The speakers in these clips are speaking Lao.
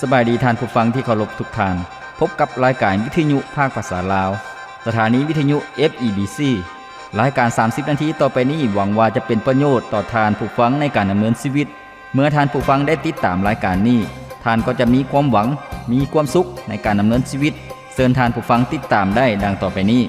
ສະບາຍດີທ່ານຜູ້ຟັງທີ່ເຄົາລົບທຸກທ່ານ. ພົບກັບລາຍການວິທະຍຸພາກພາສາລາວ, ສະຖານີວິທະຍຸ ເອັຟ ອີ ບີ ຊີ. ລາຍການສາມສິບນາທີຕໍ່ໄປນີ້ ຫວັງວ່າຈະເປັນປະໂຫຍດຕໍ່ທ່ານຜູ້ຟັງໃນການດຳເນີນຊີວິດ. ເມື່ອທ່ານຜູ້ຟັງໄດ້ຕິດຕາມລາຍການນີ້, ທ່ານກໍຈະມີຄວາມຫວັງ, ມີຄວາມສຸກໃນການດຳເນີນຊີວິດ. ເຊີນທ່ານຜູ້ຟັງຕິດຕາມໄດ້ດັ່ງຕໍ່ໄປນີ້.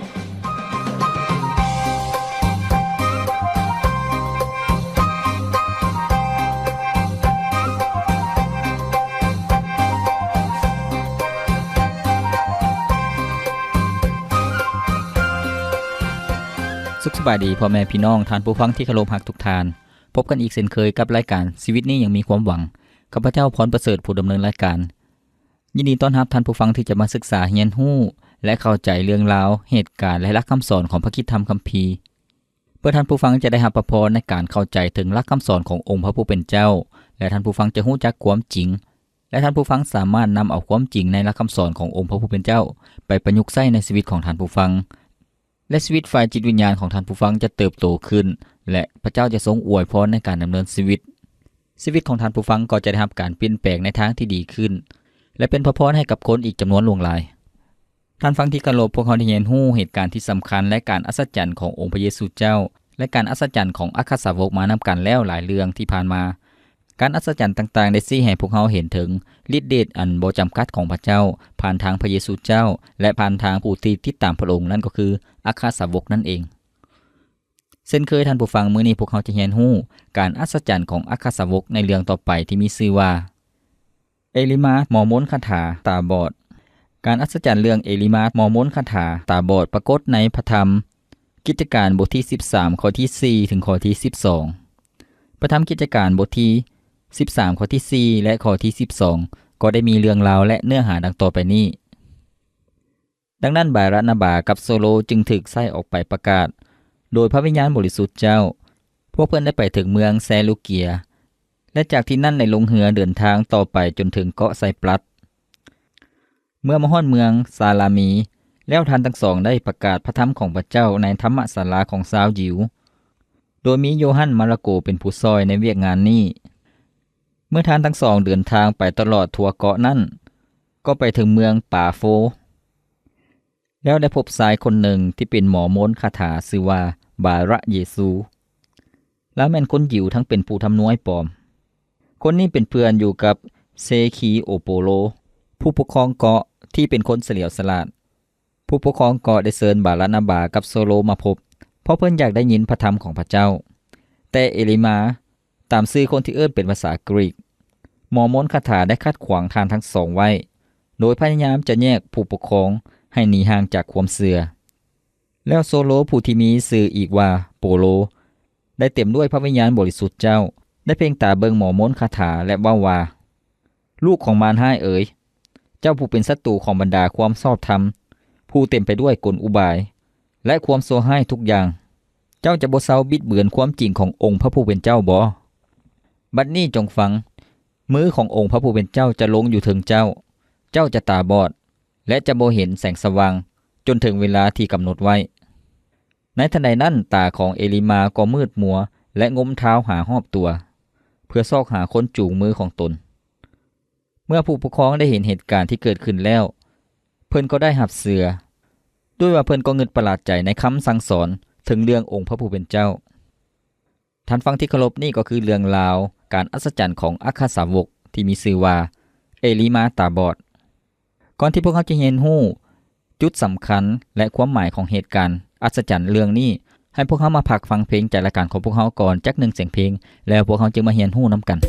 ສຸກສະບາຍດີພໍ່ແມ່ພີ່ນ້ອງ, ທ່ານຜູ້ຟັງທີ່ເຄົາລົບຮັກທຸກທ່ານ. ພົບກັນອີກເຊັ່ນເຄີຍກັບລາຍການຊີວິດນີ້ຍັງມີຄວາມຫວັງ. ຂ້າພະເຈົ້າ ພອນປະເສີດ ຜູ້ດຳເນີນລາຍການ. ຍິນດີຕ້ອນຮັບທ່ານຜູ້ຟັງທີ່ຈະມາສຶກສາຮຽນຮູ້ ແລະ ເຂົ້າໃຈເລື່ອງລາວ, ເຫດການ ແລະ ຫຼັກຄຳສອນຂອງພະຄຣິສຕະທຳຄຳພີ, ເພື່ອທ່ານຜູ້ຟັງຈະໄດ້ຮັບພະພອນໃນການເຂົ້າໃຈເຖິງຫຼັກຄຳສອນຂອງອົງພະຜູ້ເປັນເຈົ້າ ແລະ ທ່ານຜູ້ຟັງຈະຮູ້ຈັກຄວາມຈິງ ແລະ ທ່ານຜູ້ຟັງສາມາດນຳເອົາຄວາມຈິງໃນຫຼັກຄຳສອນຂອງອົງພະຜູ້ເປັນເຈົ້າໄປປະຍຸກໃຊ້ໃນຊີວິດຂອງທ່ານຜູ້ຟັງ. ແລະ ຊີວິດຝ່າຍຈິດວິນຍານຂອງທ່ານຜູ້ຟັງຈະເຕີບໂຕຂຶ້ນ ແລະ ພະເຈົ້າຈະຊົງອວຍພອນໃນການດຳເນີນຊີວິດ. ຊີວິດຂອງທ່ານຜູ້ຟັງກໍຈະໄດ້ຮັບການປ່ຽນແປງໃນທາງທີ່ດີຂຶ້ນ ແລະ ເປັນພະພອນໃຫ້ກັບຄົນອີກຈຳນວນຫຼວງຫຼາຍ. ທ່ານຟັງທີ່ເຄົາລົບ, ພວກເຮົາໄດ້ຮຽນຮູ້ເຫດການທີ່ສຳຄັນ ແລະ ການອັດສະຈັນຂອງອົງພະເຢຊູເຈົ້າ ແລະ ການອັດສະຈັນຂອງອັກຄະສາວົກມານຳກັນແລ້ວຫຼາຍເລື່ອງທີ່ຜ່ານມາ. ການອັດສະຈັນຕ່າງໆໄດ້ຊີ້ໃຫ້ພວກເຮົາເຫັນເຖິງລິດເດດອັນບໍ່ຈຳກັດຂອງພະເຈົ້າ ຜ່ານທາງພະເຢຊູເຈົ້າ ແລະ ຜ່ານທາງຜູ້ທີ່ຕິດຕາມພະອົງ, ນັ້ນກໍຄືອັກຄະສາວົກນັ້ນເອງ. ເຊັ່ນເຄີຍທ່ານຜູ້ຟັງ, ມື້ນີ້ພວກເຮົາຈະຮຽນຮູ້ການອັດສະຈັນຂອງອັກຄະສາວົກໃນເລື່ອງຕໍ່ໄປທີ່ມີຊື່ວ່າ ເອລີມາ ໝໍມົນຄາຖາຕາບອດ. ການອັດສະຈັນເລື່ອງເອລີມາ ໝໍມົນຄາຖາຕາບອດ ປາກົດໃນພະທຳກິດຈະການບົດທີສິບສາມ ຂໍ້ທີສີ່ ເຖິງຂໍ້ທີສິບສອງ. ພະທຳກິດຈະການບົດທີສິບສາມ ຂໍ້ທີສີ່ ແລະ ຂໍ້ທີສິບສອງ ກໍໄດ້ມີເລື່ອງລາວ ແລະ ເນື້ອຫາດັ່ງຕໍ່ໄປນີ້. ດັ່ງນັ້ນ ບາຣະນາບາກັບໂຊໂລຈຶ່ງຖືກໃຊ້ອອກໄປປະກາດໂດຍພະວິນຍານບໍລິສຸດເຈົ້າ. ພວກເພິ່ນໄດ້ໄປເຖິງເມືອງເຊລູເກຍ ແລະ ຈາກທີ່ນັ້ນໄດ້ລົງເຮືອເດີນທາງຕໍ່ໄປຈົນເຖິງເກາະໄຊປຣັດ. ເມື່ອມາຮອດເມືອງຊາລາມີແລ້ວ, ທ່ານທັງສອງໄດ້ປະກາດພະທຳຂອງພະເຈົ້າໃນທຳມະສາລາຂອງຊາວຢິວ, ໂດຍມີໂຢຮັນມາລະໂກເປັນຜູ້ຊ່ອຍໃນວຽກງານນີ້. ເມື່ອທ່ານທັງສອງເດີນທາງໄປຕະຫຼອດທົ່ວເກາະນັ້ນ, ກໍໄປເຖິງເມືອງປາໂຟ ແລ້ວໄດ້ພົບຊາຍຄົນໜຶ່ງທີ່ເປັນໝໍມົນຄາຖາຊື່ວ່າ ບາຣະເຢຊູ. ລາວແມ່ນຄົນຢິວທັງເປັນຜູ້ທຳນວາຍປອມ. ຄົນນີ້ເປັນເພື່ອນຢູ່ກັບເຊຄີໂອໂປໂລ ຜູ້ປົກຄອງເກາະທີ່ເປັນຄົນສະຫຼຽວສະຫຼາດ. ຜູ້ປົກຄອງເກາະໄດ້ເຊີນບາຣະນາບາກັບໂຊໂລມາພົບ, ເພາະເພິ່ນຢາກໄດ້ຍິນພະທຳຂອງພະເຈົ້າ. ແຕ່ເອລິມາ, ຕາມຊື່ຄົນທີ່ເອີ້ນເປັນພາສາກຣີກ, ໝໍມົນຄາຖາໄດ້ຂັດຂວາງທ່ານທັງສອງໄວ້, ໂດຍພະຍາຍາມຈະແຍກຜູ້ປົກຄອງໃຫ້ໜີຫ່າງຈາກຄວາມເຊື່ອ. ແລ້ວໂຊໂລ ຜູ້ທີ່ມີຊື່ອີກວ່າໂປໂລ ໄດ້ເຕັມດ້ວຍພະວິນຍານບໍລິສຸດເຈົ້າ, ໄດ້ເພັ່ງຕາເບິ່ງໝໍມົນຄາຖາ ແລະ ເວົ້າວ່າ, ລູກຂອງມານຮ້າຍເອີຍ, ເຈົ້າຜູ້ເປັນສັດຕູຂອງບັນດາຄວາມຊອບທຳ, ຜູ້ເຕັມໄປດ້ວຍກົນອຸບາຍ ແລະ ຄວາມຊົ່ວຮ້າຍທຸກຢ່າງ, ເຈົ້າຈະບໍ່ເຊົາບິດເບືອນຄວາມຈິງຂອງອົງພະຜູ້ເປັນເຈົ້າບໍ? ບັດນີ້ຈົ່ງຟັງ, ມືຂອງອົງພະຜູ້ເປັນເຈົ້າຈະລົງຢູ່ເທິງເຈົ້າ, ເຈົ້າຈະຕາບອດ ແລະ ຈະບໍ່ເຫັນແສງສະຫວ່າງຈົນເຖິງເວລາທີ່ກຳນົດໄວ້. ໃນທັນໃດນັ້ນ, ຕາຂອງເອລິມາກໍມືດມົວ ແລະ ງົມທ້າວຫາຮອບຕົວ, ເພື່ອຊອກຫາຄົນຈູງມືຂອງຕົນ. ເມື່ອຜູ້ປົກຄອງໄດ້ເຫັນເຫດການທີ່ເກີດຂຶ້ນແລ້ວ, ເພິ່ນກໍໄດ້ຮັບເຊື່ອ, ດ້ວຍວ່າເພິ່ນກໍງຶດປະຫຼາດໃຈໃນຄຳສັ່ງສອນເຖິງເລື່ອງອົງພະຜູ້ເປັນເຈົ້າ. ທ່ານຟັງທີ່ເຄົາລົບ, ນີ້ກໍຄືເລື່ອງລາວການອັດສະຈັນຂອງອັກຄະສາວົກທີ່ມີຊື່ວ່າ ເອລີມາຕາບອດ. ກ່ອນທີ່ພວກເຮົາຈະຮຽນຮູ້ຈຸດສຳຄັນ ແລະ ຄວາມໝາຍຂອງເຫດການອັດສະຈັນເລື່ອງນີ້, ໃຫ້ພວກເຮົາມາພັກຟັງເພງໃຈລາຍການຂອງພວກເຮົາກ່ອນຈັກໜຶ່ງສຽງເພງ, ແລ້ວພວກເຮົາຈຶ່ງມາຮຽນຮູ້ນຳກັນ.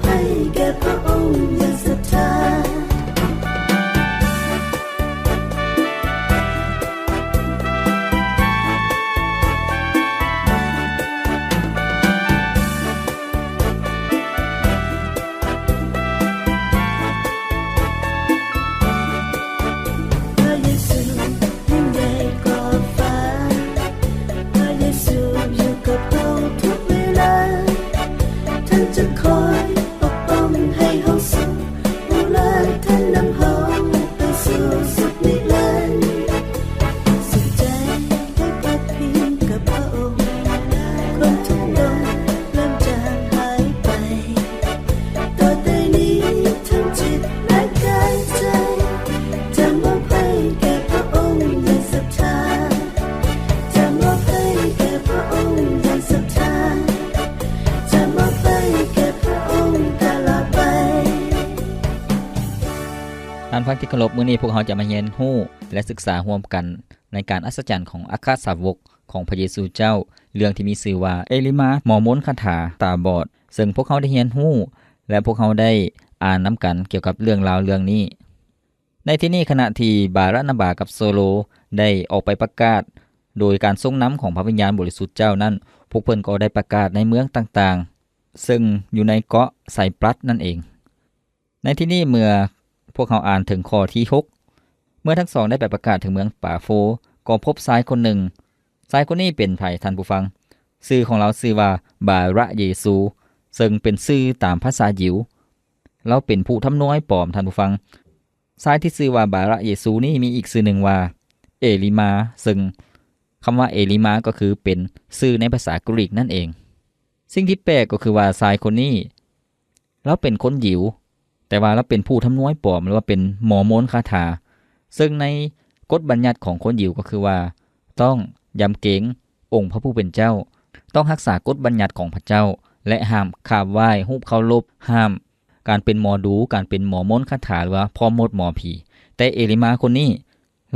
ໃຫ້ແກ່ພະອົງຢ່າງສັດທາ. ພະເຢຊູຍິ່ງໃຫຍ່ກວ່າຟ້າ, ພະເຢຊູຢູ່ກັບເຮົາທຸກເວລາ, ທ່ານຈະຄອຍປົກປ້ອງໃຫ້ເຮົາສຸກ, ດູແລທ່ານນຳເຮົາໄປສູ່ສຸກນິລັນ. ສຸກໃຈໄດ້ພັກພິງກັບພະອົງ, ຄວາມທຸກດົນເລີ່ມຈາງຫາຍໄປ. ຕໍ່ແຕ່ນີ້ທັງຈິດແລະກາຍໃຈ ຈະມອບໃຫ້ແກ່ພະອົງຢ່າງສັດທາ, ຈະມອບໃຫ້ແກ່ພະອົງຢ່າງສັດທາ, ຈະມອບໃຫ້ແກ່ພະອົງຕະຫຼອດໄປ. ທ່ານຜູ້ຟັງທີ່ເຄົາລົບ, ມື້ນີ້ພວກເຮົາຈະມາຮຽນຮູ້ ແລະ ສຶກສາຮ່ວມກັນໃນການອັດສະຈັນຂອງອັກຄະສາວົກຂອງພະເຢຊູເຈົ້າ, ເລື່ອງທີ່ມີຊື່ວ່າ ເອລີມາ ໝໍມົນຄາຖາຕາບອດ, ເຊິ່ງພວກເຮົາໄດ້ຮຽນຮູ້ ແລະ ພວກເຮົາໄດ້ອ່ານນຳກັນກ່ຽວກັບເລື່ອງລາວເລື່ອງນີ້. ໃນທີ່ນີ້, ຂະນະທີ່ບາຣະນາບາກັບໂຊໂລໄດ້ອອກໄປປະກາດໂດຍການຊົງນຳຂອງພະວິນຍານບໍລິສຸດເຈົ້ານັ້ນ, ພວກເພິ່ນກໍໄດ້ປະກາດໃນເມືອງຕ່າງໆ ເຊິ່ງຢູ່ໃນເກາະໄຊປຣັດນັ້ນເອງ. ໃນທີ່ນີ້ເມື່ອພວກເຮົາອ່ານເຖິງຂໍ້ທີຫົກ, ເມື່ອທັງສອງໄດ້ໄປປະກາດເຖິງເມືອງປາໂຟ, ກໍພົບຊາຍຄົນໜຶ່ງ. ຊາຍຄົນນີ້ເປັນໃຜທ່ານຜູ້ຟັງ? ຊື່ຂອງລາວຊື່ວ່າບາຣະເຢຊູ, ເຊິ່ງເປັນຊື່ຕາມພາສາຢິວ. ລາວເປັນຜູ້ທຳນວຍປອມ, ທ່ານຜູ້ຟັງ. ຊາຍທີ່ຊື່ວ່າບາຣະເຢຊູນີ້ມີອີກຊື່ໜຶ່ງວ່າເອລີມາ, ເຊິ່ງຄຳວ່າເອລີມາກໍຄືເປັນຊື່ໃນພາສາກຣີກນັ້ນເອງ. ສິ່ງທີ່ແປກກໍຄືວ່າຊາຍຄົນນີ້ ລາວເປັນຄົນຢິວ, ແຕ່ວ່າລາວເປັນຜູ້ທຳນວຍປອມ ຫຼືວ່າເປັນໝໍມົນຄາຖາ, ເຊິ່ງໃນກົດບັນຍັດຂອງຄົນຢິວກໍຄືວ່າ ຕ້ອງຢຳເກງອົງພະຜູ້ເປັນເຈົ້າ, ຕ້ອງຮັກສາກົດບັນຍັດຂອງພະເຈົ້າ ແລະ ຫ້າມຂາບໄຫວ້ຮູບເຄົາລົບ, ຫ້າມການເປັນໝໍດູ, ການເປັນໝໍມົນຄາຖາ ຫຼືວ່າພໍ່ມົດໝໍຜີ. ແຕ່ເອລີມາຄົນນີ້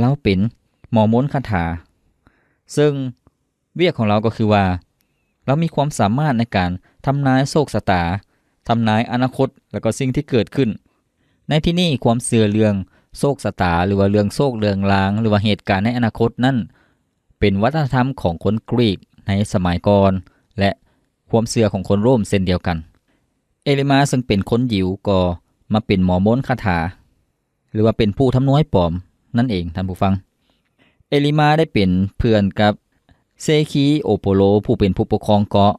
ລາວເປັນໝໍມົນຄາຖາ, ເຊິ່ງ ວຽກຂອງລາວກໍຄືວ່າ ລາວມີຄວາມສາມາດໃນການທຳນາຍໂຊກຊະຕາ, ທຳນາຍອະນາຄົດ ແລະ ກໍສິ່ງທີ່ເກີດຂຶ້ນ. ໃນທີ່ນີ້ຄວາມເຊື່ອເລື່ອງໂຊກຊະຕາ ຫຼືວ່າເລື່ອງໂຊກເລື່ອງລາງ ຫຼືວ່າເຫດການໃນອະນາຄົດນັ້ນ ເປັນວັດທະນະທຳຂອງຄົນກຣີກໃນສະໄໝກ່ອນ ແລະ ຄວາມເຊື່ອຂອງຄົນໂຣມເຊັ່ນດຽວກັນ. ເອລີມາເຊິ່ງເປັນຄົນຢິວກໍມາເປັນໝໍມົນຄາຖາ ຫຼືວ່າເປັນຜູ້ທຳນວຍປອມນັ້ນເອງທ່ານຜູ້ຟັງ. ເອລີມາໄດ້ເປັນເພື່ອນກັບເຊຄີໂອໂປໂລ ຜູ້ເປັນຜູ້ປົກຄອງເກາະ.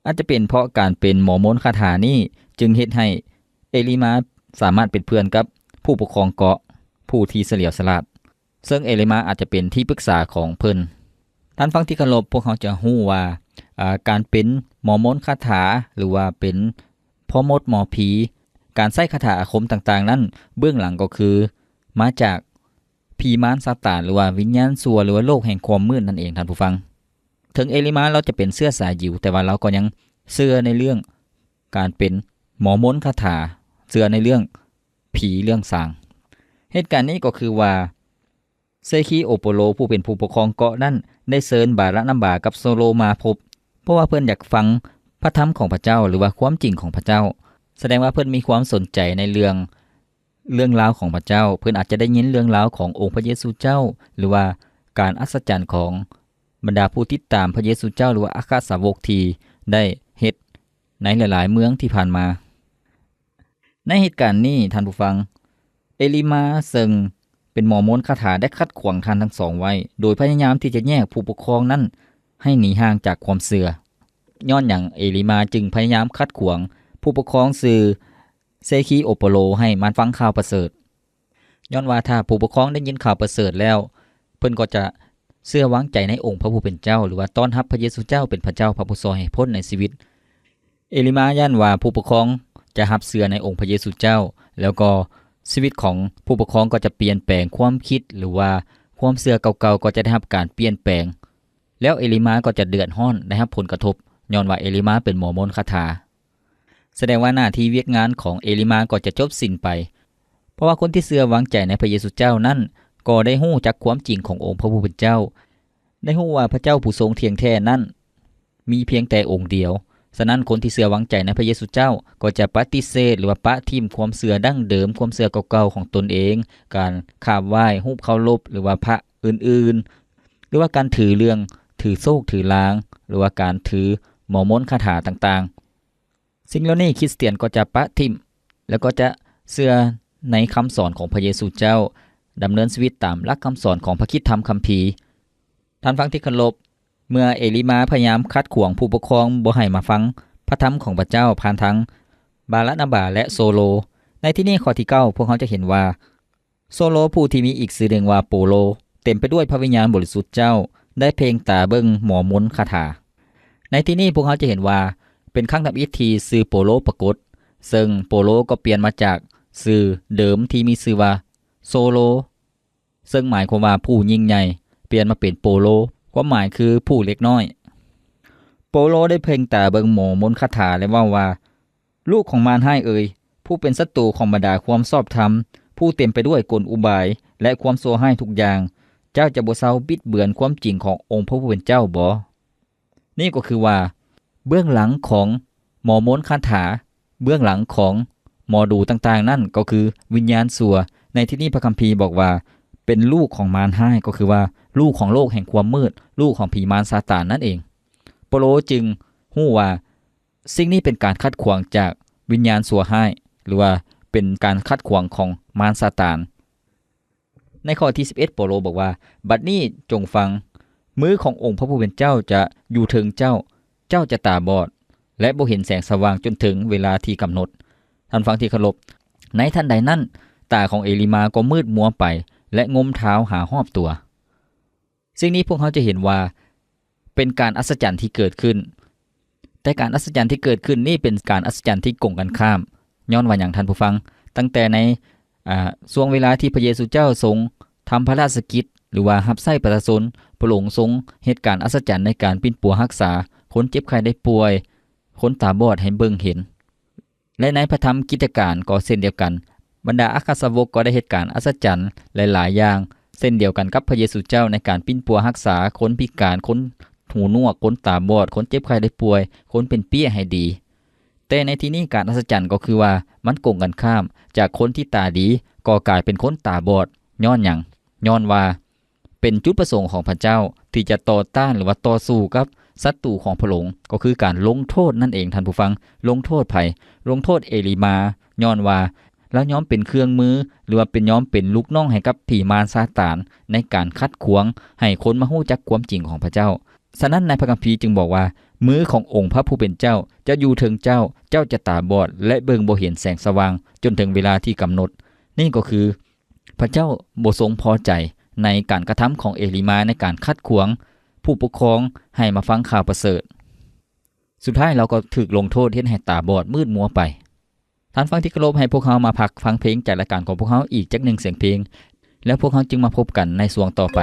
ອາດຈະເປັນເພາະການເປັນໝໍມົນຄາຖານີ້ ຈຶ່ງເຮັດໃຫ້ເອລີມາສາມາດເປັນເພື່ອນກັບຜູ້ປົກຄອງເກາະ ຜູ້ທີ່ສະຫຼຽວສະຫຼາດ, ເຊິ່ງເອລີມາອາດຈະເປັນທີ່ປຶກສາຂອງເພິ່ນ. ທ່ານຟັງທີ່ເຄົາລົບ, ພວກເຮົາຈະຮູ້ວ່າ ອາ ການເປັນໝໍມົນຄາຖາ ຫຼືວ່າເປັນພໍ່ມົດໝໍຜີ, ການໃຊ້ຄາຖາອາຄົມຕ່າງໆນັ້ນ ເບື້ອງຫຼັງກໍຄືມາຈາກຜີມານຊາຕານ ຫຼືວ່າວິນຍານຊົ່ວ ຫຼືວ່າໂລກແຫ່ງຄວາມມືດນັ້ນເອງທ່ານຜູ້ຟັງ. ເຖິງເອລີມາລາວຈະເປັນເຊື້ອສາຍຢິວ, ແຕ່ວ່າລາວກໍຍັງເຊື່ອໃນເລື່ອງການເປັນໝໍມົນຄາຖາ, ເຊື່ອໃນເລື່ອງຜີເລື່ອງສາງ. ເຫດການນີ້ກໍຄືວ່າ ເຊຄີໂອໂປໂລ ຜູ້ເປັນຜູ້ປົກຄອງເກາະນັ້ນ ໄດ້ເຊີນບາຣະນາບາກັບໂຊໂລມາພົບ, ເພາະວ່າເພິ່ນຢາກຟັງພະທຳຂອງພະເຈົ້າ ຫຼືວ່າຄວາມຈິງຂອງພະເຈົ້າ. ສະແດງວ່າເພິ່ນມີຄວາມສົນໃຈໃນເລື່ອງ ເລື່ອງລາວຂອງພະເຈົ້າ, ເພິ່ນອາດຈະໄດ້ຍິນເລື່ອງລາວຂອງອົງພະເຢຊູເຈົ້າ ຫຼືວ່າການອັດສະຈັນຂອງບັນດາຜູ້ຕິດຕາມພະເຢຊູເຈົ້າ ຫຼືວ່າອັກຄະສາວົກທີ່ໄດ້ເຮັດໃນຫຼາຍໆເມືອງທີ່ຜ່ານມາ. ໃນເຫດການນີ້, ທ່ານຜູ້ຟັງ, ເອລີມາເຊິ່ງເປັນໝໍມົນຄາຖາໄດ້ຂັດຂວາງທ່ານທັງສອງໄວ້, ໂດຍພະຍາຍາມທີ່ຈະແຍກຜູ້ປົກຄອງນັ້ນໃຫ້ໜີຫ່າງຈາກຄວາມເຊື່ອ. ຍ້ອນຫຍັງເອລີມາຈຶ່ງພະຍາຍາມຂັດຂວາງຜູ້ປົກຄອງຊື່ ເຊຄີໂອໂປໂລ ໃຫ້ມາຟັງຂ່າວປະເສີດ? ຍ້ອນວ່າຖ້າຜູ້ປົກຄອງໄດ້ຍິນຂ່າວປະເສີດແລ້ວ, ເພິ່ນກໍຈະເຊື່ອວາງໃຈໃນອົງພະຜູ້ເປັນເຈົ້າ ຫຼືວ່າຕ້ອນຮັບພະເຢຊູເຈົ້າເປັນພະເຈົ້າ, ພະຜູ້ຊ່ອຍໃຫ້ພົ້ນໃນຊີວິດ. ເອລີມາຢ້ານວ່າຜູ້ປົກຄອງຈະຮັບເຊື່ອໃນອົງພະເຢຊູເຈົ້າ, ແລ້ວກໍຊີວິດຂອງຜູ້ປົກຄອງກໍຈະປ່ຽນແປງ, ຄວາມຄິດ ຫຼືວ່າຄວາມເຊື່ອເກົ່າໆກໍຈະໄດ້ຮັບການປ່ຽນແປງ. ແລ້ວເອລີມາກໍຈະເດືອດຮ້ອນ, ໄດ້ຮັບຜົນກະທົບ, ຍ້ອນວ່າເອລີມາເປັນໝໍມົນຄາຖາ. ສະແດງວ່າໜ້າທີ່ວຽກງານຂອງເອລີມາກໍຈະຈົບສິ້ນໄປ, ເພາະວ່າຄົນທີ່ເຊື່ອວາງໃຈໃນພະເຢຊູເຈົ້ານັ້ນ ກໍໄດ້ຮູ້ຈັກຄວາມຈິງຂອງອົງພະຜູ້ເປັນເຈົ້າ, ໄດ້ຮູ້ວ່າພະເຈົ້າຜູ້ຊົງທ່ຽງແທ້ນັ້ນມີພຽງແຕ່ອົງດຽວ, ສະນັ້ນ ຄົນທີ່ເຊື່ອວາງໃຈໃນພະເຢຊູເຈົ້າ ກໍຈະປະຕິເສດ ຫຼືວ່າປະຖິ້ມຄວາມເຊື່ອດັ້ງເດີມ, ຄວາມເຊື່ອເກົ່າໆຂອງຕົນເອງ, ການຂາບໄຫວ້ຮູບເຄົາລົບ ຫຼືວ່າພະອື່ນໆ ຫຼືວ່າການຖືເລື່ອງ ຖືໂຊກຖືລາງ ຫຼືວ່າການຖືໝໍມົນຄາຖາຕ່າງໆ. ສິ່ງເຫຼົ່ານີ້ຄຣິສຕຽນກໍຈະປະຖິ້ມ ແລະ ກໍຈະເຊື່ອໃນຄຳສອນຂອງພະເຢຊູເຈົ້າ, ດຳເນີນຊີວິດຕາມຫຼັກຄຳສອນຂອງພະຄຣິສຕະທຳຄຳພີ. ທ່ານຟັງທີ່ເຄົາລົບ, ເມື່ອເອລີມາພະຍາຍາມຂັດຂວາງຜູ້ປົກຄອງບໍ່ໃຫ້ມາຟັງພະທຳຂອງພະເຈົ້າຜ່ານທາງບາລະນາບາ ແລະ ໂຊໂລ, ໃນທີ່ນີ້ຂໍ້ທີເກົ້າ ພວກເຮົາຈະເຫັນວ່າ ໂຊໂລ ຜູ້ທີ່ມີອີກຊື່ໜຶ່ງວ່າໂປໂລ ເຕັມໄປດ້ວຍພະວິນຍານບໍລິສຸດເຈົ້າ ໄດ້ເພັ່ງຕາເບິ່ງໝໍມົນຄາຖາ. ໃນທີ່ນີ້ພວກເຮົາຈະເຫັນວ່າ ເປັນຄັ້ງທຳອິດທີ່ຊື່ໂປໂລປາກົດ, ເຊິ່ງໂປໂລກໍປ່ຽນມາຈາກຊື່ເດີມທີ່ມີຊື່ວ່າໂຊໂລ ເຊິ່ງໝາຍຄວາມວ່າຜູ້ຍິ່ງໃຫຍ່, ປ່ຽນມາເປັນໂປໂລ, ຄວາມໝາຍຄືຜູ້ເລັກນ້ອຍ. ໂປໂລໄດ້ເພັ່ງຕາເບິ່ງໝໍມົນຄາຖາ ແລະ ເວົ້າວ່າ, ລູກຂອງມານຮ້າຍເອີຍ, ຜູ້ເປັນສັດຕູຂອງບັນດາຄວາມຊອບທຳ, ຜູ້ເຕັມໄປດ້ວຍກົນອຸບາຍ ແລະ ຄວາມຊົ່ວຮ້າຍທຸກຢ່າງ, ເຈົ້າຈະບໍ່ເຊົາບິດເບືອນຄວາມຈິງຂອງອົງພະຜູ້ເປັນເຈົ້າບໍ? ນີ້ກໍຄືວ່າ ເບື້ອງຫຼັງຂອງໝໍມົນຄາຖາ, ເບື້ອງຫຼັງຂອງໝໍດູຕ່າງໆນັ້ນ ກໍຄືວິນຍານຊົ່ວ. ໃນທີ່ນີ້ພະຄຳພີບອກວ່າ ເປັນລູກຂອງມານຮ້າຍ, ກໍຄືວ່າ ລູກຂອງໂລກແຫ່ງຄວາມມືດ, ລູກຂອງຜີມານຊາຕານນັ້ນເອງ. ໂປໂລຈຶ່ງຮູ້ວ່າ ສິ່ງນີ້ເປັນການຂັດຂວາງຈາກວິນຍານຊົ່ວຮ້າຍ ຫຼືວ່າເປັນການຂັດຂວາງຂອງມານຊາຕານ. ໃນຂໍ້ທີສິບເອັດ ໂປໂລບອກວ່າ, ບັດນີ້ຈົ່ງຟັງ, ມືຂອງອົງພະຜູ້ເປັນເຈົ້າຈະຢູ່ເທິງເຈົ້າ, ເຈົ້າຈະຕາບອດ ແລະ ບໍ່ເຫັນແສງສະຫວ່າງຈົນເຖິງເວລາທີ່ກຳນົດ. ທ່ານຟັງທີ່ເຄົາລົບ, ໃນທັນໃດນັ້ນ, ຕາຂອງເອລີມາກໍມືດມົວໄປ ແລະ ງົມເທົ້າຫາຮອບຕົວ. ສິ່ງນີ້ພວກເຮົາຈະເຫັນວ່າເປັນການອັດສະຈັນທີ່ເກີດຂຶ້ນ, ແຕ່ການອັດສະຈັນທີ່ເກີດຂຶ້ນນີ້ເປັນການອັດສະຈັນທີ່ກົງກັນຂ້າມ. ຍ້ອນວ່າຫຍັງທ່ານຜູ້ຟັງ? ຕັ້ງແຕ່ໃນ ອາ ຊ່ວງເວລາທີ່ພະເຢຊູເຈົ້າຊົງທຳພະລາຊະກິດ ຫຼືວ່າຮັບໃຊ້ປະຊາຊົນ, ພະອົງຊົງເຮັດການອັດສະຈັນໃນການປິ່ນປົວຮັກສາຄົນເຈັບໄຂ້ໄດ້ປ່ວຍ, ຄົນຕາບອດໃຫ້ເບິ່ງເຫັນ. ແລະ ໃນພະທຳກິດຈະການກໍເຊັ່ນດຽວກັນ, ບັນດາອັກຄະສາວົກກໍໄດ້ເຮັດການອັດສະຈັນຫຼາຍໆຢ່າງ ເຊັ່ນດຽວກັນກັບພະເຢຊູເຈົ້າ ໃນການປິ່ນປົວຮັກສາຄົນພິການ, ຄົນຫູໜວກ, ຄົນຕາບອດ, ຄົນເຈັບໄຂ້ໄດ້ປ່ວຍ, ຄົນເປັນເປ້ຍໃຫ້ດີ. ແຕ່ໃນທີ່ນີ້ການອັດສະຈັນກໍຄືວ່າມັນກົງກັນຂ້າມ, ຈາກຄົນທີ່ຕາດີກໍກາຍເປັນຄົນຕາບອດ. ຍ້ອນຫຍັງ? ຍ້ອນວ່າ ເປັນຈຸດປະສົງຂອງພະເຈົ້າທີ່ຈະຕໍ່ຕ້ານ ຫຼືວ່າຕໍ່ສູ້ກັບສັດຕູຂອງພະອົງ, ກໍຄືການລົງໂທດນັ້ນເອງທ່ານຜູ້ຟັງ. ລົງໂທດໃຜ? ລົງໂທດເອລີມາ, ຍ້ອນວ່າລາວຍອມເປັນເຄື່ອງມື ຫຼືວ່າເປັນ ຍອມເປັນລູກນ້ອງໃຫ້ກັບຜີມານຊາຕານ ໃນການຂັດຂວາງໃຫ້ຄົນມາຮູ້ຈັກຄວາມຈິງຂອງພະເຈົ້າ. ສະນັ້ນໃນພະຄຳພີຈຶ່ງບອກວ່າ, ມືຂອງອົງພະຜູ້ເປັນເຈົ້າຈະຢູ່ເທິງເຈົ້າ, ເຈົ້າຈະຕາບອດ ແລະ ເບິ່ງບໍ່ເຫັນແສງສະຫວ່າງຈົນເຖິງເວລາທີ່ກຳນົດ. ນີ້ກໍຄື ພະເຈົ້າບໍ່ຊົງພໍໃຈໃນການກະທຳຂອງເອລີມາໃນການຂັດຂວາງຜູ້ປົກຄອງໃຫ້ມາຟັງຂ່າວປະເສີດ. ສຸດທ້າຍລາວກໍຖືກລົງໂທດເຮັດໃຫ້ຕາບອດມືດມົວໄປ. ທ່ານຟັງທີ່ເຄົາລົບ, ໃຫ້ພວກເຮົາມາພັກຟັງເພງຈາກລາຍການຂອງພວກເຮົາອີກຈັກໜຶ່ງສຽງເພງ, ແລ້ວພວກເຮົາຈຶ່ງມາພົບກັນໃນຊ່ວງຕໍ່ໄປ.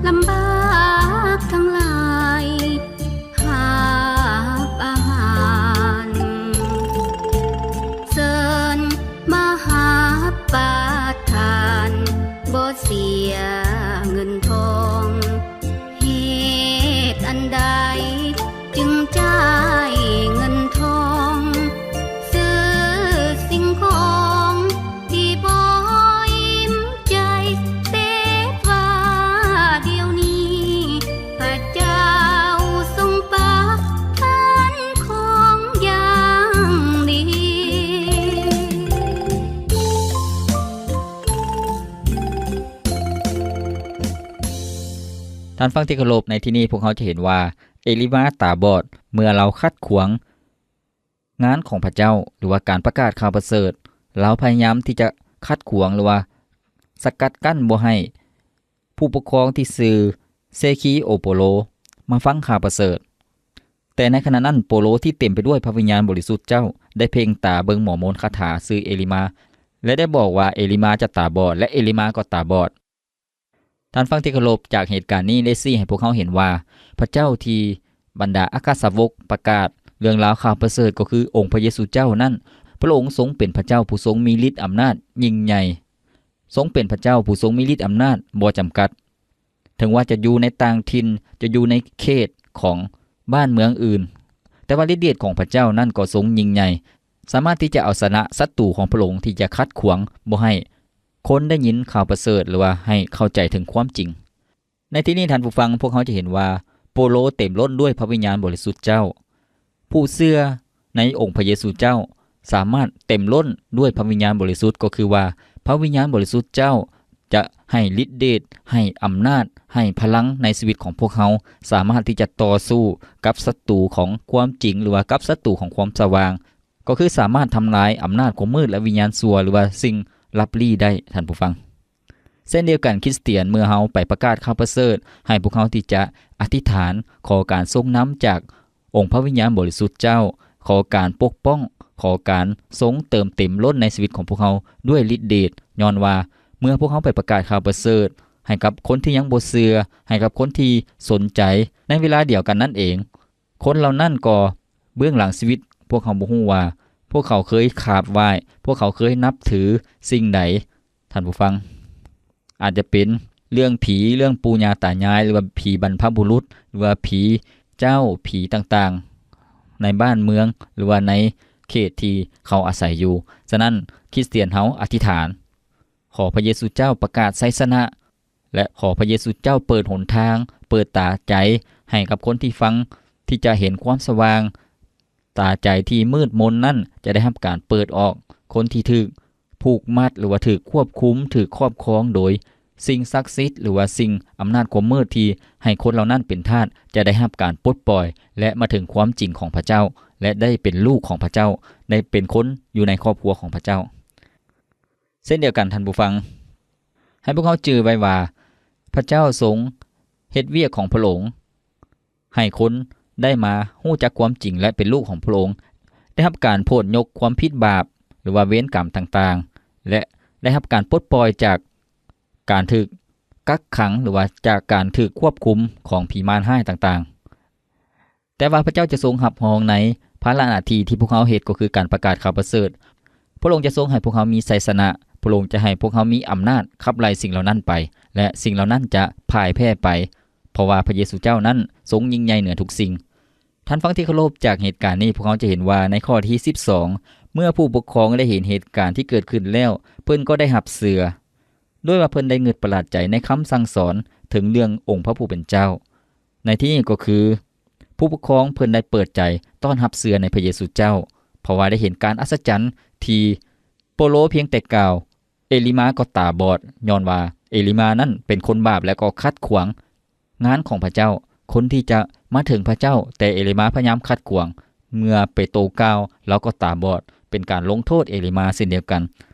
ລຳບາກທັງຫຼາຍ ຫາບອາຫານ ເຊີນມາຫາປະທານ ບໍ່ເສຍເງິນທອງ ເຫດອັນໃດຈຶ່ງຈ່າຍເງິນທອງ ຊື້ສິ່ງຂອງທີ່ພໍອີ່ມໃຈ ແຕ່ວ່າດຽວນີ້ ພະເຈົ້າຊົງປະທານຂອງຢ່າງດີ. ທ່ານຟັງທີ່ເຄົາລົບ, ໃນທີ່ນີ້ພວກເຮົາຈະເຫັນວ່າ ເອລີມາຕາບອດ ເມື່ອລາວຂັດຂວາງງານຂອງພະເຈົ້າ ຫຼືວ່າການປະກາດຂ່າວປະເສີດ, ລາວພະຍາຍາມທີ່ຈະຂັດຂວາງ ຫຼືວ່າສະກັດກັ້ນບໍ່ໃຫ້ຜູ້ປົກຄອງທີ່ຊື່ເຊຄີໂອໂປໂລມາຟັງຂ່າວປະເສີດ. ແຕ່ໃນຂະນະນັ້ນ ໂປໂລທີ່ເຕັມໄປດ້ວຍພະວິນຍານບໍລິສຸດເຈົ້າ ໄດ້ເພັ່ງຕາເບິ່ງໝໍມົນຄາຖາຊື່ເອລີມາ ແລະ ໄດ້ບອກວ່າເອລີມາຈະຕາບອດ ແລະ ເອລີມາກໍຕາບອດ. ທ່ານຟັງທີ່ເຄົາລົບ, ຈາກເຫດການນີ້ໄດ້ຊີ້ໃຫ້ພວກເຮົາເຫັນວ່າ ພະເຈົ້າທີ່ບັນດາອັກຄະສາວົກປະກາດເລື່ອງລາວຂ່າວປະເສີດ ກໍຄືອົງພະເຢຊູເຈົ້ານັ້ນ, ພະອົງຊົງເປັນພະເຈົ້າຜູ້ຊົງມີລິດອຳນາດຍິ່ງໃຫຍ່, ຊົງເປັນພະເຈົ້າຜູ້ຊົງມີລິດອຳນາດບໍ່ຈຳກັດ. ເຖິງວ່າຈະຢູ່ໃນຕ່າງຖິ່ນ, ຈະຢູ່ໃນເຂດຂອງບ້ານເມືອງອື່ນ, ແຕ່ວ່າລິດເດດຂອງພະເຈົ້ານັ້ນກໍຊົງຍິ່ງໃຫຍ່, ສາມາດທີ່ຈະເອົາຊະນະສັດຕູຂອງພະອົງທີ່ຈະຂັດຂວາງບໍ່ໃຫ້ ຄົນໄດ້ຍິນຂ່າວປະເສີດ ຫຼືວ່າໃຫ້ເຂົ້າໃຈເຖິງຄວາມຈິງ. ໃນທີ່ນີ້ທ່ານຜູ້ຟັງ, ພວກເຮົາຈະເຫັນວ່າໂປໂລເຕັມລົ້ນດ້ວຍພະວິນຍານບໍລິສຸດເຈົ້າ. ຜູ້ເຊື່ອໃນອົງພະເຢຊູເຈົ້າສາມາດເຕັມລົ້ນດ້ວຍພະວິນຍານບໍລິສຸດ, ກໍຄືວ່າພະວິນຍານບໍລິສຸດເຈົ້າຈະໃຫ້ລິດເດດ, ໃຫ້ອຳນາດ, ໃຫ້ພະລັງໃນຊີວິດຂອງພວກເຮົາ, ສາມາດທີ່ຈະຕໍ່ສູ້ກັບສັດຕູຂອງຄວາມຈິງ ຫຼືວ່າກັບສັດຕູຂອງຄວາມສະຫວ່າງ. ກໍຄືສາມາດທຳລາຍອຳນາດຂອງມືດ ແລະ ວິນຍານຊົ່ວ ຫຼືວ່າສິ່ງລັບລີ້ໄດ້, ທ່ານຜູ້ຟັງ. ເຊັ່ນດຽວກັນ, ຄຣິສຕຽນ, ເມື່ອເຮົາໄປປະກາດຂ່າວປະເສີດ, ໃຫ້ພວກເຮົາທີ່ຈະອະທິຖານຂໍການຊົງນຳຈາກອົງພະວິນຍານບໍລິສຸດເຈົ້າ, ຂໍການປົກປ້ອງ, ຂໍການຊົງເຕີມເຕັມລົ້ນໃນຊີວິດຂອງພວກເຮົາດ້ວຍລິດເດດ, ຍ້ອນວ່າເມື່ອພວກເຮົາໄປປະກາດຂ່າວປະເສີດໃຫ້ກັບຄົນທີ່ຍັງບໍ່ເຊື່ອ, ໃຫ້ກັບຄົນທີ່ສົນໃຈ, ໃນເວລາດຽວກັນນັ້ນເອງ, ຄົນເຫຼົ່ານັ້ນກໍເບື້ອງຫຼັງຊີວິດ ພວກເຮົາບໍ່ຮູ້ວ່າພວກເຂົາເຄີຍຂາບໄຫວ້, ພວກເຂົາເຄີຍນັບຖືສິ່ງໃດ, ທ່ານຜູ້ຟັງ. ອາດຈະເປັນເລື່ອງຜີ, ເລື່ອງປູ່ຍ່າຕາຍາຍ, ຫຼືວ່າຜີບັນພະບຸລຸດ, ຫຼືວ່າຜີເຈົ້າ, ຜີຕ່າງໆ ໃນບ້ານເມືອງ ຫຼືວ່າໃນເຂດທີ່ເຂົາອາໄສຢູ່. ສະນັ້ນ, ຄຣິສຕຽນເຮົາອະທິຖານ ຂໍພະເຢຊູເຈົ້າປະກາດໄຊຊະນະ ແລະ ຂໍພະເຢຊູເຈົ້າເປີດຫົນທາງ, ເປີດຕາໃຈໃຫ້ກັບຄົນທີ່ຟັງ ທີ່ຈະເຫັນຄວາມສະຫວ່າງ. ຕາໃຈທີ່ມືດມົນນັ້ນຈະໄດ້ຮັບການເປີດອອກ, ຄົນທີ່ຖືກຜູກມັດ ຫຼືວ່າຖືກຄວບຄຸມ, ຖືກຄອບຄອງໂດຍສິ່ງສັກສິດ ຫຼືວ່າສິ່ງອຳນາດຄວາມມືດທີ່ໃຫ້ຄົນເຫຼົ່ານັ້ນເປັນທາດ ຈະໄດ້ຮັບການປົດປ່ອຍ ແລະ ມາເຖິງຄວາມຈິງຂອງພະເຈົ້າ ແລະ ໄດ້ເປັນລູກຂອງພະເຈົ້າ, ໄດ້ເປັນຄົນຢູ່ໃນຄອບຄົວຂອງພະເຈົ້າ. ເຊັ່ນດຽວກັນ, ທ່ານຜູ້ຟັງ, ໃຫ້ພວກເຮົາຈື່ໄວ້ວ່າ ພະເຈົ້າຊົງເຮັດວຽກຂອງພະອົງ ໃຫ້ຄົນໄດ້ມາຮູ້ຈັກຄວາມຈິງ ແລະ ເປັນລູກຂອງພະອົງ, ໄດ້ຮັບການໂຜດຍົກຄວາມຜິດບາບ ຫຼືວ່າເວນກຳຕ່າງໆ ແລະ ໄດ້ຮັບການປົດປ່ອຍຈາກການຖືກກັກຂັງ ຫຼືວ່າຈາກການຖືກຄວບຄຸມຂອງຜີມານຮ້າຍຕ່າງໆ. ແຕ່ວ່າພະເຈົ້າຈະຊົງຮັບຮອງໃນພາລະໜ້າທີ່ທີ່ພວກເຮົາເຮັດ, ກໍຄືການປະກາດຂ່າວປະເສີດ. ພະອົງຈະຊົງໃຫ້ພວກເຮົາມີໄຊຊະນະ, ພະອົງຈະໃຫ້ພວກເຮົາມີອຳນາດຂັບໄລ່ສິ່ງເຫຼົ່ານັ້ນໄປ ແລະ ສິ່ງເຫຼົ່ານັ້ນຈະພ່າຍແພ້ໄປ, ເພາະວ່າພະເຢຊູເຈົ້ານັ້ນຊົງຍິ່ງໃຫຍ່ເໜືອທຸກສິ່ງ. ທ່ານຟັງທີ່ເຄົາລົບ, ຈາກເຫດການນີ້ ພວກເຮົາຈະເຫັນວ່າໃນຂໍ້ທີສິບສອງ, ເມື່ອຜູ້ປົກຄອງໄດ້ເຫັນເຫດການທີ່ເກີດຂຶ້ນແລ້ວ, ເພິ່ນກໍໄດ້ຮັບເຊື່ອ ດ້ວຍວ່າເພິ່ນໄດ້ງຶດປະຫຼາດໃຈໃນຄຳສັ່ງສອນເຖິງເລື່ອງອົງພະຜູ້ເປັນເຈົ້າ. ໃນທີ່ນີ້ກໍຄື ຜູ້ປົກຄອງເພິ່ນໄດ້ເປີດໃຈຕ້ອນຮັບເຊື່ອໃນພະເຢຊູເຈົ້າ, ເພາະວ່າໄດ້ເຫັນການອັດສະຈັນທີ່ໂປໂລພຽງແຕ່ກ່າວ, ເອລີມາກໍຕາບອດ, ຍ້ອນວ່າເອລີມານັ້ນເປັນຄົນບາບ ແລະ ກໍຂັດຂວາງງານຂອງພະເຈົ້າ, ຄົນທີ່ຈະມາເຖິງພະເຈົ້າ, ແຕ່ເອລີມາພະຍາຍາມຂັດຂວາງ. ເມື່ອເປໂຕກ່າວ, ລາວກໍຕາບອດ, ເປັນການລົງໂທດເອລີມາເຊັ່ນດຽວກັນ.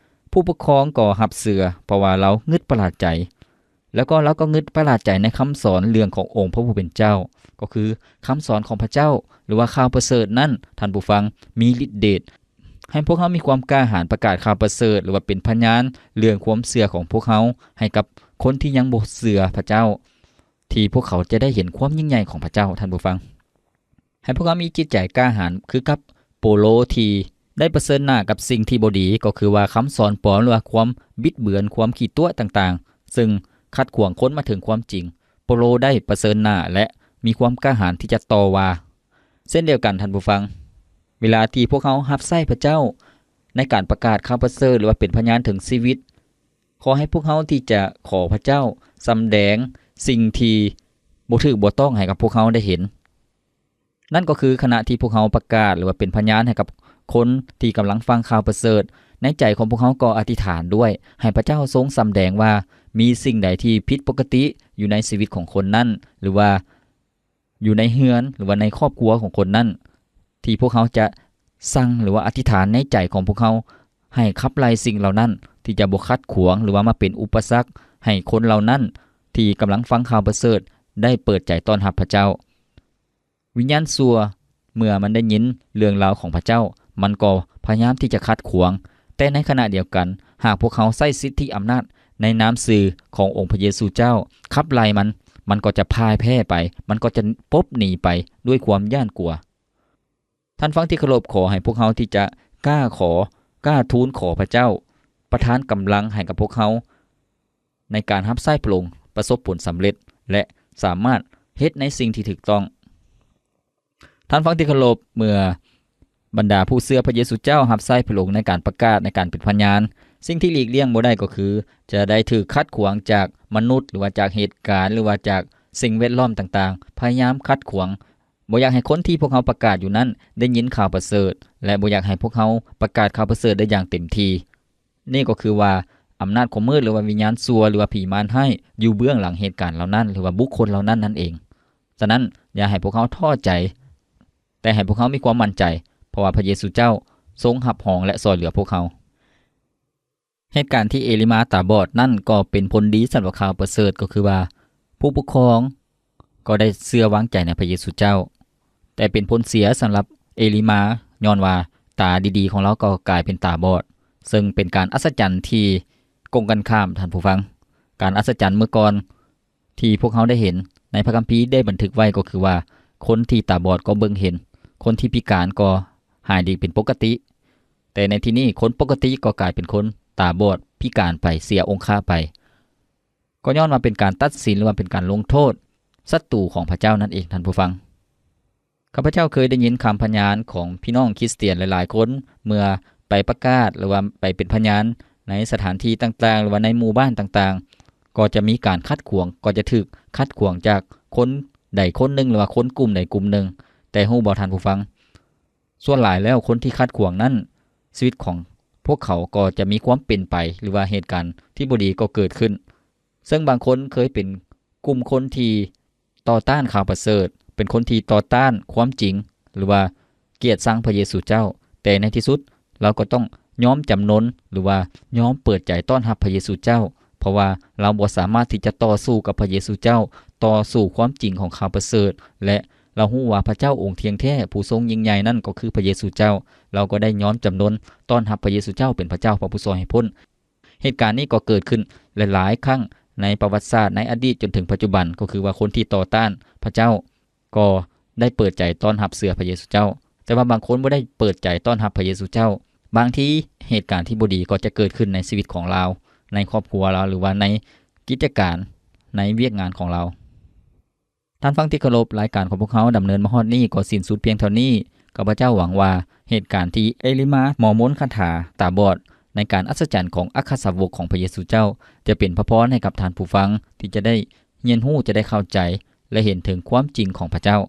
ຜູ້ປົກຄອງກໍຮັບເຊື່ອ, ເພາະວ່າລາວງຶດປະຫຼາດໃຈ. ແລ້ວກໍລາວກໍງຶດປະຫຼາດໃຈໃນຄຳສອນເລື່ອງຂອງອົງພະຜູ້ເປັນເຈົ້າ, ກໍຄືຄຳສອນຂອງພະເຈົ້າ ຫຼືວ່າຂ່າວປະເສີດນັ້ນ, ທ່ານຜູ້ຟັງ, ມີລິດເດດ ໃຫ້ພວກເຮົາມີຄວາມກ້າຫານປະກາດຂ່າວປະເສີດ ຫຼືວ່າເປັນພະຍານເລື່ອງຄວາມເຊື່ອຂອງພວກເຮົາໃຫ້ກັບຄົນທີ່ຍັງບໍ່ເຊື່ອພະເຈົ້າ. ທີ່ພວກເຂົາຈະໄດ້ເຫັນຄວາມຍິ່ງໃຫຍ່ຂອງພະເຈົ້າ, ທ່ານຜູ້ຟັງ. ໃຫ້ພວກເຮົາມີຈິດໃຈກ້າຫານຄືກັບໂປໂລທີ່ໄດ້ປະເຊີນໜ້າກັບສິ່ງທີ່ບໍ່ດີ, ກໍຄືວ່າຄຳສອນປອມ ຫຼືວ່າຄວາມບິດເບືອນ, ຄວາມຂີ້ຕົວະຕ່າງໆ ເຊິ່ງຂັດຂວາງຄົນມາເຖິງຄວາມຈິງ. ໂປໂລໄດ້ປະເຊີນໜ້າ ແລະ ມີຄວາມກ້າຫານທີ່ຈະຕໍ່ວ່າ. ເຊັ່ນດຽວກັນ, ທ່ານຜູ້ຟັງ, ເວລາທີ່ພວກເຮົາຮັບໃຊ້ພະເຈົ້າໃນການປະກາດຂ່າວປະເສີດ ຫຼືວ່າເປັນພະຍານເຖິງຊີວິດ, ຂໍໃຫ້ພວກເຮົາທີ່ຈະຂໍພະເຈົ້າສຳແດງສິ່ງທີ່ບໍ່ຖືກບໍ່ຕ້ອງໃຫ້ກັບພວກເຮົາໄດ້ເຫັນ. ນັ້ນກໍຄືຂະນະທີ່ພວກເຮົາປະກາດ ຫຼືວ່າເປັນພະຍານໃຫ້ກັບຄົນທີ່ກຳລັງຟັງຂ່າວປະເສີດ, ໃນໃຈຂອງພວກເຮົາກໍອະທິຖານດ້ວຍ ໃຫ້ພະເຈົ້າຊົງສຳແດງວ່າມີສິ່ງໃດທີ່ຜິດປົກກະຕິຢູ່ໃນຊີວິດຂອງຄົນນັ້ນ ຫຼືວ່າ ຢູ່ໃນເຮືອນ ຫຼືວ່າໃນຄອບຄົວຂອງຄົນນັ້ນ ທີ່ພວກເຮົາຈະສັ່ງ ຫຼືວ່າອະທິຖານໃນໃຈຂອງພວກເຮົາ ໃຫ້ຂັບໄລ່ສິ່ງເຫຼົ່ານັ້ນ ທີ່ຈະບໍ່ຂັດຂວາງ ຫຼືວ່າມາເປັນອຸປະສັກໃຫ້ຄົນເຫຼົ່ານັ້ນ ທີ່ກຳລັງຟັງຂ່າວປະເສີດ ໄດ້ເປີດໃຈຕ້ອນຮັບພະເຈົ້າ. ວິນຍານຊົ່ວ ເມື່ອມັນໄດ້ຍິນເລື່ອງລາວຂອງພະເຈົ້າ, ມັນກໍພະຍາຍາມທີ່ຈະຂັດຂວາງ, ແຕ່ໃນຂະນະດຽວກັນ, ຫາກພວກເຮົາໃຊ້ສິດທິອຳນາດໃນນາມຊື່ຂອງອົງພະເຢຊູເຈົ້າຂັບໄລ່ມັນ, ມັນກໍຈະພ່າຍແພ້ໄປ, ມັນກໍຈະປົບໜີໄປດ້ວຍຄວາມຢ້ານກົວ. ທ່ານຟັງທີ່ເຄົາລົບ, ຂໍໃຫ້ພວກເຮົາທີ່ຈະກ້າຂໍ, ກ້າທູນຂໍພະເຈົ້າ ປະທານກຳລັງໃຫ້ກັບພວກເຮົາ ໃນການຮັບໃຊ້ພະອົງປະສົບຜົນສຳເລັດ ແລະ ສາມາດເຮັດໃນສິ່ງທີ່ຖືກຕ້ອງ. ທ່ານຟັງທີ່ເຄົາລົບ, ເມື່ອບັນດາຜູ້ເຊື່ອພະເຢຊູເຈົ້າຮັບໃຊ້ພະອົງໃນການປະກາດ, ໃນການເປັນພະຍານ, ສິ່ງທີ່ຫຼີກລ່ຽງບໍ່ໄດ້ກໍຄື ຈະໄດ້ຖືກຂັດຂວາງຈາກມະນຸດ ຫຼືວ່າຈາກເຫດການ ຫຼືວ່າຈາກສິ່ງແວດລ້ອມຕ່າງໆ ພະຍາຍາມຂັດຂວາງ, ບໍ່ຢາກໃຫ້ຄົນທີ່ພວກເຮົາປະກາດຢູ່ນັ້ນໄດ້ຍິນຂ່າວປະເສີດ ແລະ ບໍ່ຢາກໃຫ້ພວກເຮົາປະກາດຂ່າວປະເສີດໄດ້ຢ່າງເຕັມທີ່. ນີ້ກໍຄືວ່າອຳນາດຂອງມືດ ຫຼືວ່າວິນຍານຊົ່ວ ຫຼືວ່າຜີມານຮ້າຍຢູ່ເບື້ອງຫຼັງເຫດການເຫຼົ່ານັ້ນ ຫຼືວ່າບຸກຄົນເຫຼົ່ານັ້ນນັ້ນເອງ. ສະນັ້ນ, ຢ່າໃຫ້ພວກເຮົາທໍ້ໃຈ, ແຕ່ໃຫ້ພວກເຮົາມີຄວາມໝັ້ນໃຈ, ເພາະວ່າພະເຢຊູເຈົ້າຊົງຮັບຮອງ ແລະ ຊ່ອຍເຫຼືອພວກເຮົາ. ເຫດການທີ່ເອລິມາຕາບອດນັ້ນກໍເປັນຜົນດີສຳລັບຂ່າວປະເສີດ, ກໍຄືວ່າຜູ້ປົກຄອງ ກໍໄດ້ເຊື່ອວາງໃຈໃນພະເຢຊູເຈົ້າ, ແຕ່ເປັນຜົນເສຍສຳລັບເອລິມາ, ຍ້ອນວ່າຕາດີໆຂອງລາວກໍກາຍເປັນຕາບອດ, ເຊິ່ງເປັນການອັດສະຈັນທີ່ກົງກັນຂ້າມ, ທ່ານຜູ້ຟັງ. ການອັດສະຈັນເມື່ອກ່ອນທີ່ພວກເຮົາໄດ້ເຫັນໃນພະຄຳພີໄດ້ບັນທຶກໄວ້ກໍຄືວ່າ ຄົນທີ່ຕາບອດກໍເບິ່ງເຫັນ, ຄົນທີ່ພິການກໍຫາຍດີເປັນປົກກະຕິ, ແຕ່ໃນທີ່ນີ້ຄົນປົກກະຕິກໍກາຍເປັນຄົນຕາບອດ, ພິການໄປ, ເສຍອົງຄະໄປ. ກໍຍ້ອນວ່າເປັນການຕັດສິນ ຫຼືວ່າເປັນການລົງໂທດສັດຕູຂອງພະເຈົ້ານັ້ນເອງ, ທ່ານຜູ້ຟັງ. ຂ້າພະເຈົ້າເຄີຍໄດ້ຍິນຄຳພະຍານຂອງພີ່ນ້ອງຄຣິສຕຽນຫຼາຍໆຄົນ ເມື່ອໄປປະກາດ ຫຼືວ່າໄປເປັນພະຍານໃນສະຖານທີ່ຕ່າງໆ ຫຼືວ່າໃນໝູ່ບ້ານຕ່າງໆ, ກໍຈະມີການຂັດຂວາງ, ກໍຈະຖືກຂັດຂວາງຈາກຄົນໃດຄົນໜຶ່ງ ຫຼືວ່າຄົນກຸ່ມໃດກຸ່ມໜຶ່ງ. ແຕ່ຮູ້ບໍ່, ທ່ານຜູ້ຟັງ? ສ່ວນຫຼາຍແລ້ວຄົນທີ່ຂັດຂວາງນັ້ນ, ຊີວິດຂອງພວກເຂົາກໍຈະມີຄວາມເປັນໄປ ຫຼືວ່າເຫດການທີ່ບໍ່ດີກໍເກີດຂຶ້ນ. ເຊິ່ງບາງຄົນເຄີຍເປັນກຸ່ມຄົນທີ່ຕໍ່ຕ້ານຂ່າວປະເສີດ, ເປັນຄົນທີ່ຕໍ່ຕ້ານຄວາມຈິງ ຫຼືວ່າກຽດຊັງພະເຢຊູເຈົ້າ, ແຕ່ໃນທີ່ສຸດລາວກໍຕ້ອງຍອມຈຳນົນ ຫຼືວ່າຍອມເປີດໃຈຕ້ອນຮັບພະເຢຊູເຈົ້າ, ເພາະວ່າລາວບໍ່ສາມາດທີ່ຈະຕໍ່ສູ້ກັບພະເຢຊູເຈົ້າ, ຕໍ່ສູ້ຄວາມຈິງຂອງຂ່າວປະເສີດ ແລະ ລາວຮູ້ວ່າພະເຈົ້າອົງທ່ຽງແທ້ ຜູ້ຊົງຍິ່ງໃຫຍ່ນັ້ນກໍຄືພະເຢຊູເຈົ້າ, ລາວກໍໄດ້ຍອມຈຳນົນຕ້ອນຮັບພະເຢຊູເຈົ້າເປັນພະເຈົ້າ, ພະຜູ້ຊ່ວຍໃຫ້ພົ້ນ. ເຫດການນີ້ກໍເກີດຂຶ້ນຫຼາຍໆຄັ້ງໃນປະຫວັດສາດໃນອະດີດຈົນເຖິງປັດຈຸບັນ, ກໍຄືວ່າຄົນທີ່ຕໍ່ຕ້ານພະເຈົ້າກໍໄດ້ເປີດໃຈຕ້ອນຮັບເຊື່ອພະເຢຊູເຈົ້າ. ແຕ່ວ່າບາງຄົນບໍ່ໄດ້ເປີດໃຈຕ້ອນຮັບພະເຢຊູເຈົ້າ, ບາງທີເຫດການທີ່ບໍ່ດີກໍຈະເກີດຂຶ້ນໃນຊີວິດຂອງລາວ, ໃນຄອບຄົວລາວ, ຫຼືວ່າໃນກິດຈະການ, ໃນວຽກງານຂອງລາວ. ທ່ານຟັງທີ່ເຄົາລົບ, ລາຍການຂອງພວກເຮົາດຳເນີນມາຮອດນີ້ກໍສິ້ນສຸດພຽງເທົ່ານີ້. ຂ້າພະເຈົ້າຫວັງວ່າເຫດການທີ່ເອລິມາ ໝໍມົນຄາຖາຕາບອດ ໃນການອັດສະຈັນຂອງອັກຄະສາວົກຂອງພະເຢຊູເຈົ້າ ຈະເປັນພະພອນໃຫ້ກັບທ່ານຜູ້ຟັງ ທີ່ຈະໄດ້ຮຽນຮູ້, ຈະໄດ້ເຂົ້າໃຈ ແລະ ເຫັນເຖິງຄວາມຈິງຂອງພະເຈົ້າ,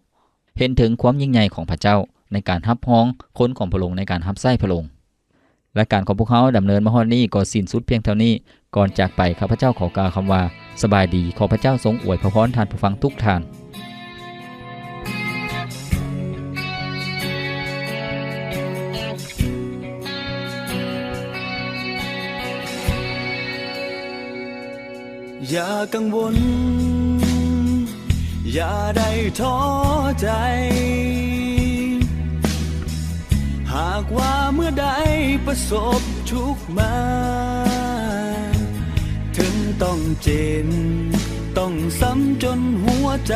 ເຫັນເຖິງຄວາມຍິ່ງໃຫຍ່ຂອງພະເຈົ້າໃນການຮັບຮອງຄົນຂອງພະອົງ, ໃນການຮັບໃຊ້ພະອົງ. ລາຍການຂອງພວກເຮົາດຳເນີນມາຮອດນີ້ກໍສິ້ນສຸດພຽງເທົ່ານີ້. ກ່ອນຈາກໄປ, ຂ້າພະເຈົ້າຂໍກ່າວຄຳວ່າ ສະບາຍດີ. ຂໍພະເຈົ້າຊົງອວຍພະພອນທ່ານຜູ້ຟັງທຸກທ່ານ. ຢ່າກັງວົນ, ຢ່າໄດ້ທໍ້ໃຈ. ຫາກວ່າເມື່ອໃດປະສົບທຸກມາ, ເຖິງຕ້ອງເຈັບ, ຕ້ອງຊ້ຳຈົນຫົ ໃຈ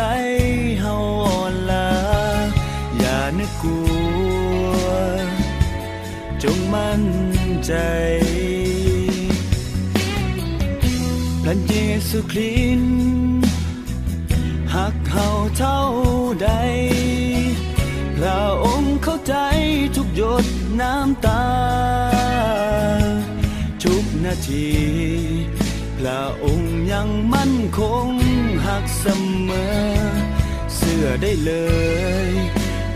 ເຮົາອ່ອນລາ ຢ່ານຶກກົວ ຈົ່ງໝັ້ນໃຈ ພະເຢຊູຄຣິດຮັກເຮົາເທົ່າໃດ ພະອົງເຂົ້າໃຈທຸກຢົດນ້ຳຕາ ທຸກນາທີ ພະອົງຍັງໝັ້ນຄົງຮັກສະເໝີ ເຊື່ອໄດ້ເລີຍ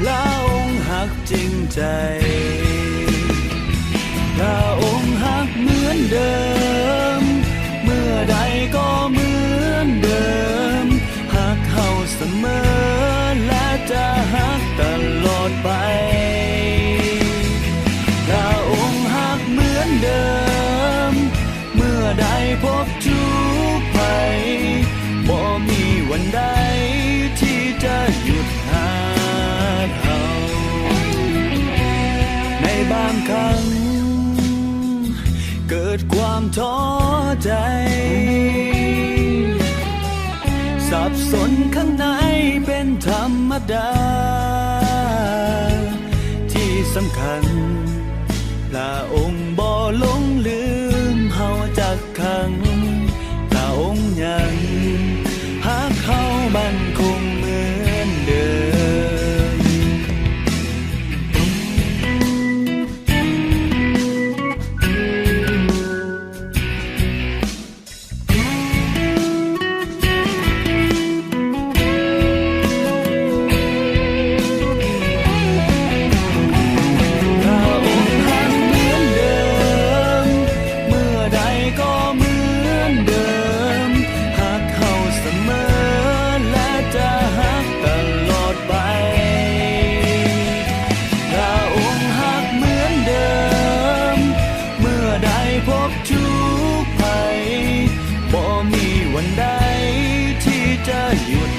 ພະອົງຮັກຈິງໃຈ ພະອົງຮັກເໝືອນເດີມ ເມື່ອໃດກໍເໝືອນເດີມ ຮັກເຮົາສະເໝີ ແລະຈະຮັກຕະຫຼອດໄປ ພະອົງຮັກເໝືອນເດີມ ເມື່ອໃດພົບທຸກໄພ ບໍ່ມີວັນໃດທີ່ຈະຢຸດຮັກເຮົາ ໃນບາງຄັ້ງເກີດຄວາມທໍ້ໃຈ ສັບສົນຂ້າງໃນເປັນທຳມະດາ ທີ່ສຳຄັນ ພະອົງບໍ່ຫຼົງລືມເຮົາຈັກຄັ້ງ ພະອົງຍັງຮັກເຮົາໝັ້ນຄົງເໝືອນເດີມ. ພະອົງຮັກເໝືອນເດີມ ເມື່ອໃດກໍເໝືອນເດີມ ຮັກເຮົາສະເໝີ ແລະຈະຮັກຕະຫຼອດໄປ ພະອົງຮັກເໝືອນເດີມ ເມື່ອໃດພົບທຸກໄພ ບໍ່ມີວັນໃດທີ່ຈະຢຸດ